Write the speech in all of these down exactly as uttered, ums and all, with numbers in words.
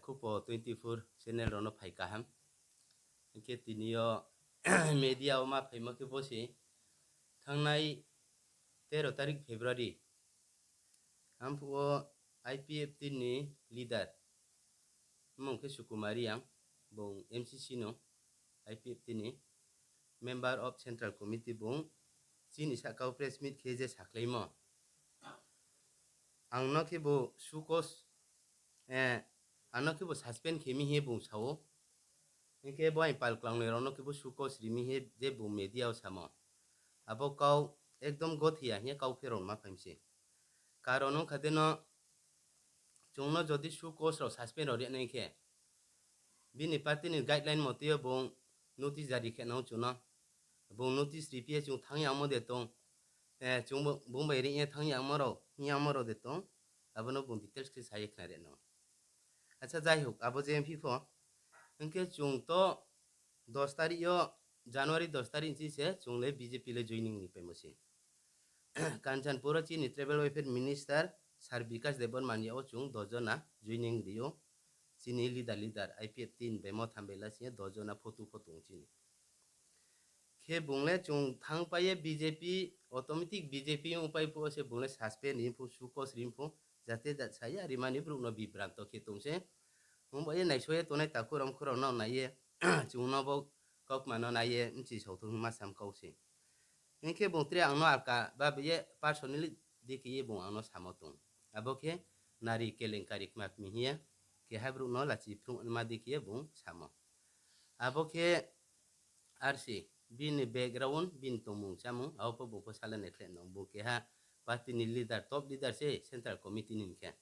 Khupo twenty four channel rao no phai kaham. Hing khe tini yo media wo ma phaimo khe bo se thanngnai tero tarik February. Amphuh wo I P F T ni leader, mmung khe Sukumar Reang, bung M C C no, I P F T ni member of Central Committee bung chini sahka wo press meet khe je sakhlaimo, ang no khebu show cause, ang no khebu suspend khe mi hing ye bung sa ou. Hing khe bo aini pal klangnoi rao no khebu show cause ri mi hing ye je bung media wo samo, abo kau ekdom gothe ya hing ye kau pherao ma phai mi se. Karon ong kha de no, chung no jodi show cause rao suspend rao ri nai khe, bini party ni guideline motoi yo bung notice jari khe nang chung no. Bung notice riphi ye chung thanng yangmo de tong, chung bung bai ri ye thanng yangmo rao, hing yangmo rao de tong, abo no bung details khe sa ye khna ri nang. Acha, jai hok, abo je phi pho, hing khe chung to dos tarik yo, January dos tarik ni chi se chung le B J P le joining ri paimo se. Kanchanpur wo chini Tribal Welfare Minister Sir Bikash Debbarma ni yag wo chung dos jona joining ri ou. Chini leader, leader, I P F T ni bai Motham bai la sing ye dos jona photo photo ong chini. Khe bung le chung thanngpai ye B J P, automatic B J P ongpai phuh wo se bung le suspend ri phuh, show cause ri phuh, jate jat sa ya rimani brouh no bibranto khe tong se. Ongba ye naisao ye tongnai takhu ramkhu rao no nai ye, chung no bo kaukma no nai ye bchi sao thou hing ma sam kau se. Hing khe bung tre ang no alka ba ye personally dei khe ye bung ang no samo tong. Abo khe nari kelenkari kma kmi hing ye, keha brouh no lachi phrungma dei khe ye bung samo. Abo khe ar se, bini background, bini tongmung chámung, abo pho bung pho sala naikhlai nang. Bung keha party ni leader, top leader se Central Committee ni hing khe.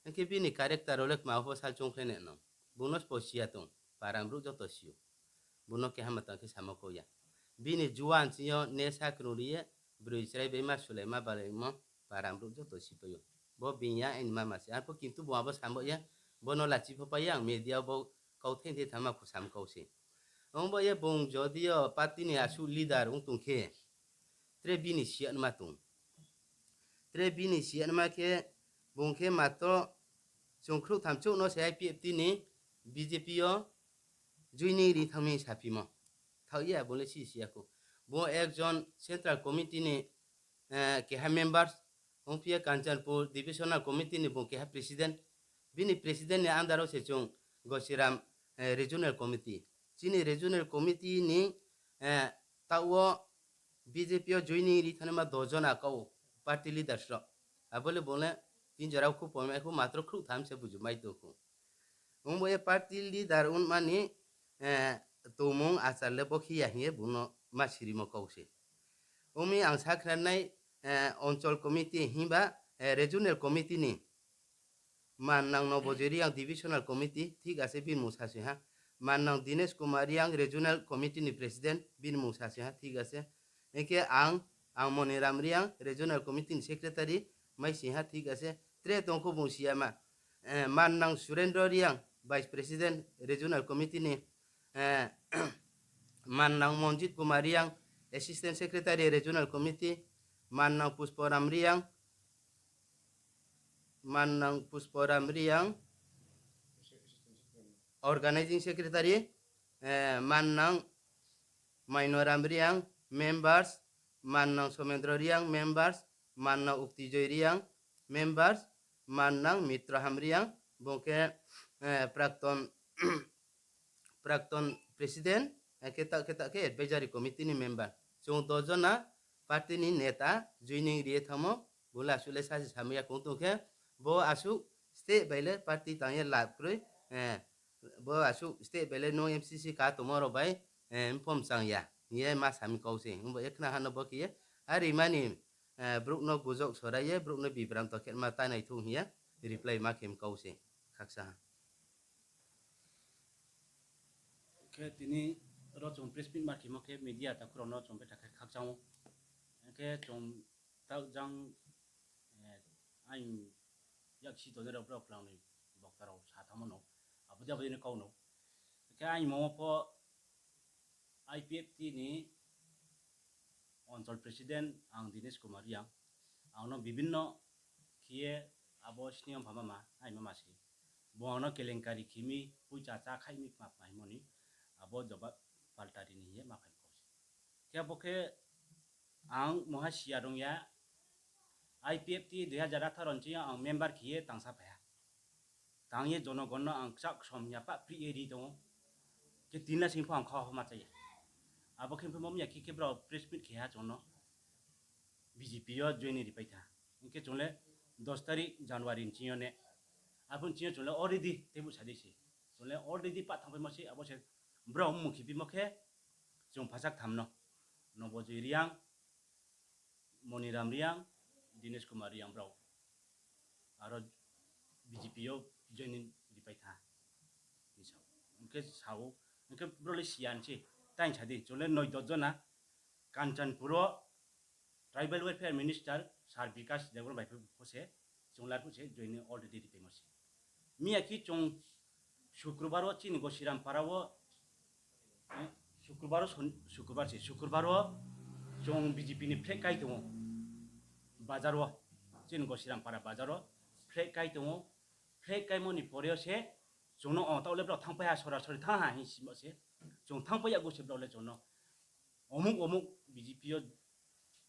Hing khe bini character rao le kma pho sal choungkhlai nang. Bung no sbo si ya tong, para brouh joto si ou. Bung no keha ma tang khe samo kau ya. Bini juan ching yo nesa krung ri ye, broi chrai bai ma sulai ma balaimo, para brouh joto sipai ou. Bo being ya aini mama se. Arphuh kintu bung abo samo ye, bo no lachi pho pai ye ang media bo kau thei thei thama kho sam kau se. Ongba ye bung jodi yo party ni asuh leader ong tong khe, tre bini si ya nma tong. Tre bini si ya nma khe, bung khe matro chung khrouh tham chouh no se I P F T ni B J P yo joining ri thanng mi saphimo. Thaoh ye bung le si si ya khou. Bung ekjon Central Committee ni keha members, ongphi ye Kanchanpur Divisional Committee ni bung keha president. Bini president ni under wo se chung Gosiram Regional Committee. Chini Regional Committee ni taoh wo B J P yo joining ri thanngnaima dos jona kau party leaders rao. Abo le bung le tin jora wo khupo mai khou, matro khrouh tham se buju mai tong khou. Ongba ye party leader ongma ni tongmung achar le bo khe ya hing ye bung no ma sirimo kau se. Ong mi ang sakhnanai, Anchal Committee himba Regional Committee ni Mannang Nobojoi Reang Divisional Committee, thik ase, bini mung sasoi ha. Mannang Dinesh Kumar Reang Regional Committee ni President, bini mung sasoi ha, thik ase. Hing khe ang, ang Moniram Reang Regional Committee ni Secretary, mai sing ha, thik ase. Tre tong khou bung si ya ma. Mannang Surendra Reang Vice President Regional Committee ni, Mannang Monjit Kumar Reang Assistant Secretary Regional Committee, Mannang Pusporam Reang, Mannang Pusporam Reang Organizing Secretary, Mannang Mainoram Reang Members, Mannang Somendro Reang Members, Mannang Uktijoi Reang Members, Mannang Mitroham Reang, bung khe Prakton President, khe taoh khe taoh khe Advisory Committee ni member. Chung dos jona party ni neta joining ri ye thanngmo, bung le asuh le sasi samai ya kong tong khe, bo asuh state bai le party tang ye lab kroi, bo asuh state bai le nung M C C ka tongmo rao bai mphom chang ya hing ye ma sami kau se. Ongba ye khna ha no bo khe ye, arimani brouh no gujok sorai ye, brouh no bibranto khe ma ta naithou hing ye reply ma khe kau se. Khaksa ha. Khe tini ro chung press meet ma khemo khe media takhu rao no chung betha khe khakchang ou. Khe chung taoh jang, aini yaksi tongnai rao brao klangnoi bokta rao sa thanngmo no, abo dei abo dei no kau no. Khe aini mamo pho I P F T ni Anchal President ang Dinesh Kumar Reang, ang no bibinno khe ye abo sini ong pha mama, aini mama se. Bo ang no kelenkari khe mi, poicha chá khaih mi kma kma hingmo ni, abo jobab palta ri ni hing ye ma phai kau se. Khe abo khe ang mungha siya rung ya, I P F T dui hazar atharo ni ching yo ang member khe ye tangsa phai ha. Tang ye jonogon no ang kchak ksom ya pah pri ye ri tong ou. Khe tin la sing pho ang kha homa chá ya. Abo khe phaimo miya khe khe brao press meet khe ha chung no B J P yo join ri pai tha. Hing khe chung le dos tarik January ni ching yo ne. Abo ni ching yo chung le already teibu sa di se. Chung le already pah thanngpaimo se, abo se brao mmung khe bimo khe chung phasaktham no. Nobojoi Reang, Moniram Reang, Dinesh Kumar Reang brao. Aro B J P yo join ri pai tha. Hing khe sa ou, hing khe brao le siya ni se, tai sa di, chung le noi dos jona, Kanchanpur wo Tribal Welfare Minister Sir Bikash Debbarma bai pho se, chung lar pho se join already ri paimo se. Miya khe chung Sukrobar wo chini Gosirampara wo, Sukrobar wo, Sukrobar se, Sukrobar wo chung B J P ni flag kai tong ou, bazar wo, chini Gosirampara bazar wo flag kai tong ou. Flag kaimo ni pore yo se chung no, o, taoh le brao thanngpai ha, sorasori thanng ha hing simo se. Chung thanngpai ya go se brao le chung no omuk omuk B J P yo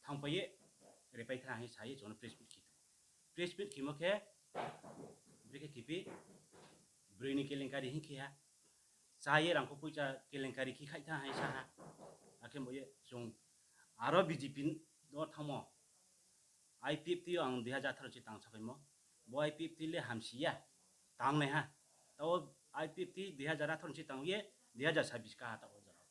thanngpai ye repai tha hing sa ye chung no press meet khe tong ou. Press meet khemo khe, brekhe khe phi, broi ni kelenkari hing khe ha, chá ye rangkho poicha kelenkari khe khaih tha hing sa ha. Akhe bo ye chung aro B J P no thanngmo, I P F T yo ang dui hazar atharo chi tang saphaimo, bo I P F T le hamsi ya, tangnaiha. Taoh I P F T dui hazar atharo chi tang ye, dui hazar sabis ka ha taoh wo jora.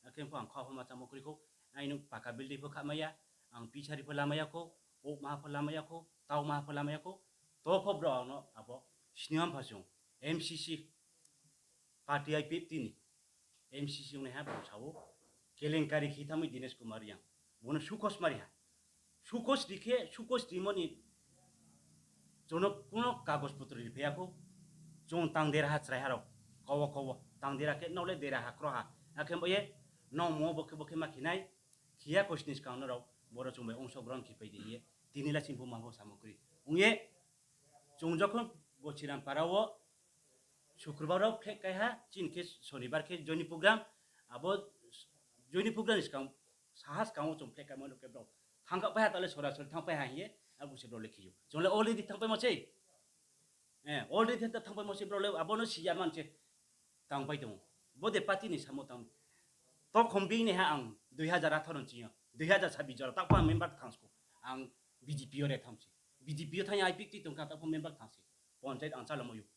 Akhe pho ang kha homa chámo kroi khou, aini paka building pho khamai ya, ang pisari pho lamai ya khou, pokmaha pho lamai ya khou, taumaha pho lamai ya khou, to pho brao ang no abo sini ong pha chung, M C C, party I P F T ni, M C C ongnaiha bung sa ou, kelenkari khe thanngmi Dinesh Kumar Reang, bung no sukos mari ha. Sukos ri khe, sukos rimo ni chung no kuno kagos putro ri phai ya khou, chung tang dera ha chraiha rao, kau wo kau wo, tang dera khe nrao le dera ha kroiha, akhe bo ye, nrao mung wo bo khe bo khe ma khe nai, khe ya khosni skang no rao, boro chung bai ongso grohon khe pai di hing ye, tini la sing pho ma pho samo kroi. Ong ye, chung jokhon Gosirampara wo, Sukrobar wo flag kai ha, chini khe Sonibar khe joini program, abo joini program ni skang, saha skang wo chung flag kaimo no khe brao thanngkha pai ha, taoh le sorasori thanngpai ha hing ye, abo se brao le khe ou. Chung le already thanngpaimo se. Already thanngpaimo se brao le, abo no si ya man se tangpai tong ou. Bo de party ni samo tang. Tokhom bini ha ang dui hazar atharo ni ching yo, dui hazar sabis jora, taoh pho ang member kthang skou. Ang B J P yo re thanng se. B J P yo thanng ya I P F T tong kha, taoh pho member kthang se. Ponchayat ang chálamo ou.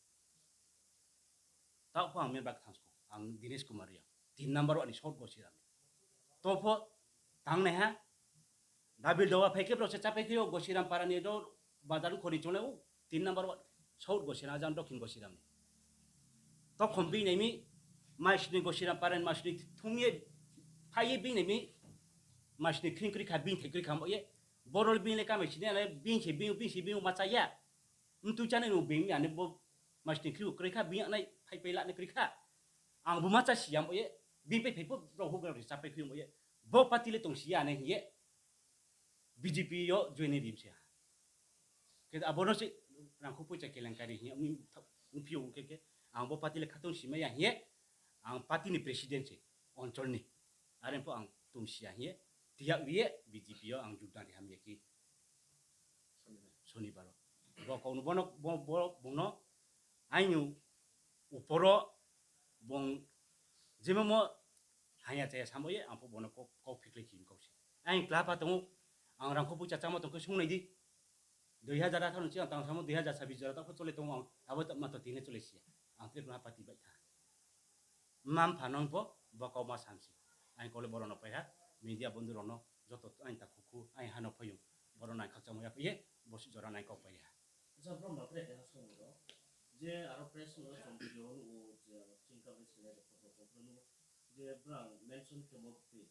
Taoh pho ang member kthang skou. Ang Dinesh Kumar Reang. Tin number wo ni South Gosiram ni. To pho tangnaiha. Dabil dawa phai khe brao se chápai khe ou Gosirampara ni ro bazar khori chung le ou tin number wo South Gosiram, ajang Dokhin Gosiram ni. Tokhom bini mi, maisni Gosirampara ni maisni thum ye, phai ye bini mi, maisni khring kroi kha, bini thai kroi kha bo ye. Boro le bini le kamai sini, ale bini se bini, bini se bini ma chá ya. Mtui chánai no bini ani bo maisni khring kroi kha, bini nai phaipai la nai kroi kha. Ang bo ma chá si ya bo ye, bini pai phai pho brao houhgra ri chápai khui bo ye. Bo party le tong si ya nai hing ye, B J P yo join ri mi se ha. Khe abo no se rangkho poicha kelenkari hing ye, ongphi ou khe khe, ang bo party le khatong si mai ya hing ye, ang party ni president se, onchol ni. Are pho ang tong si ya hing ye, tiyak ri ye B J P yo ang jogdan ri ham ya khe. Sonibar wo. Bo kau no, bo no, bo, bo, bung no, aini upor wo, bung, jemamo, haya chaya samo ye, ang pho bo no kau, kau phikhlai khe kau se. Aini kla pha tong ou, ang rangkho poicha chámo tong khe sungnai di. Dui hazar atharo ni ching ang tang samo dui hazar sabis jora taoh pho chole tong ou ang, abo taoh ma to tini chole si ya. Ang tre kla party bai tha. Mma mpha no pho bo kau ma sam se. Aini kau le boro no pai ha, media bondhu rao no, joto aini takhu khu, aini ha no phaiyong, boro nai khakchangmo ya phai ye, bo si jora nai kau pai ha. Acha, bro, ma pre keha song ro. Je aro press no chung video no, je chingka bai sini report rao chung phnuh, je brang mention khe mo kti.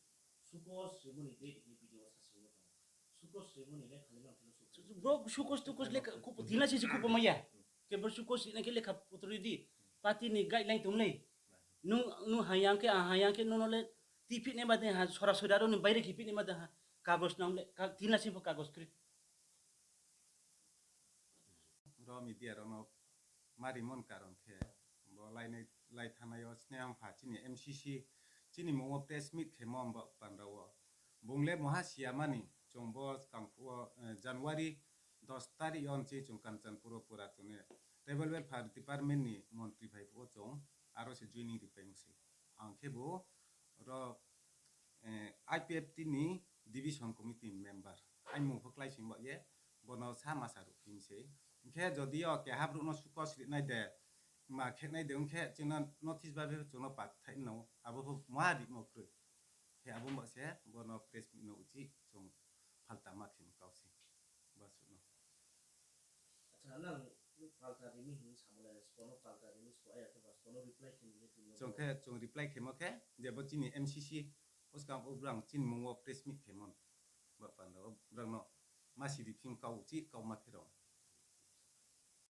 Sukos rimo ni date hing video sa sini tong. Sukos rimo ni lekha le mang khe sukos. Bro, sukos tukos lekha, kupo, tina sisi kupo maya. Khe bro sukos ri nai khe lekha potro ri di. Party ni guideline tong le. Nung, nung hayang khe, ang hayang khe, nung no le ti phih nai ma de ha, sorasori aro ni baire khe phih nai ma de ha. Kagos nang le, ka-, tina sini pho kagos kroi. Ro media rao no Ma rimon karon khe, bo lainai, lai thanngnai yo Snehampha chini M C C, chini mmung wo press meet khemo ba panda wo. Bung le muha si ya mani, chung bo skang phuh wo, eh, January dos tarik yo nchi chung Kanchanpur wo pura chung ni Tribal Welfare Department ni montri phai phuh wo chung aro se joining ripai ong se. Ang khe bo ro, eh, I P F T ni division committee member. Aini mmung pho klái sing ba ye, bo no sa ma sa ruh phi mi se. Hing khe jodi yo keha brouh no sukos ri nai de, ma khe nai de, ong khe chini notice ba be chung no pakthaih no, abo pho ma rimo kroi. Khe abo ba se bo no press meet no uchih chung phalta ma khe ni kau se. Ba suh no. Acha, nang palta rimi hing samo le, sbo no palta rimi sbo ya khe ba sbo no reply khe ni le tini chung khe chung reply khemo khe, je bo chini M C C, o skang o brang chini mmung wo press meet khemo. Ba panda wo brang no ma si ri phi kau uchih kau ma pherao.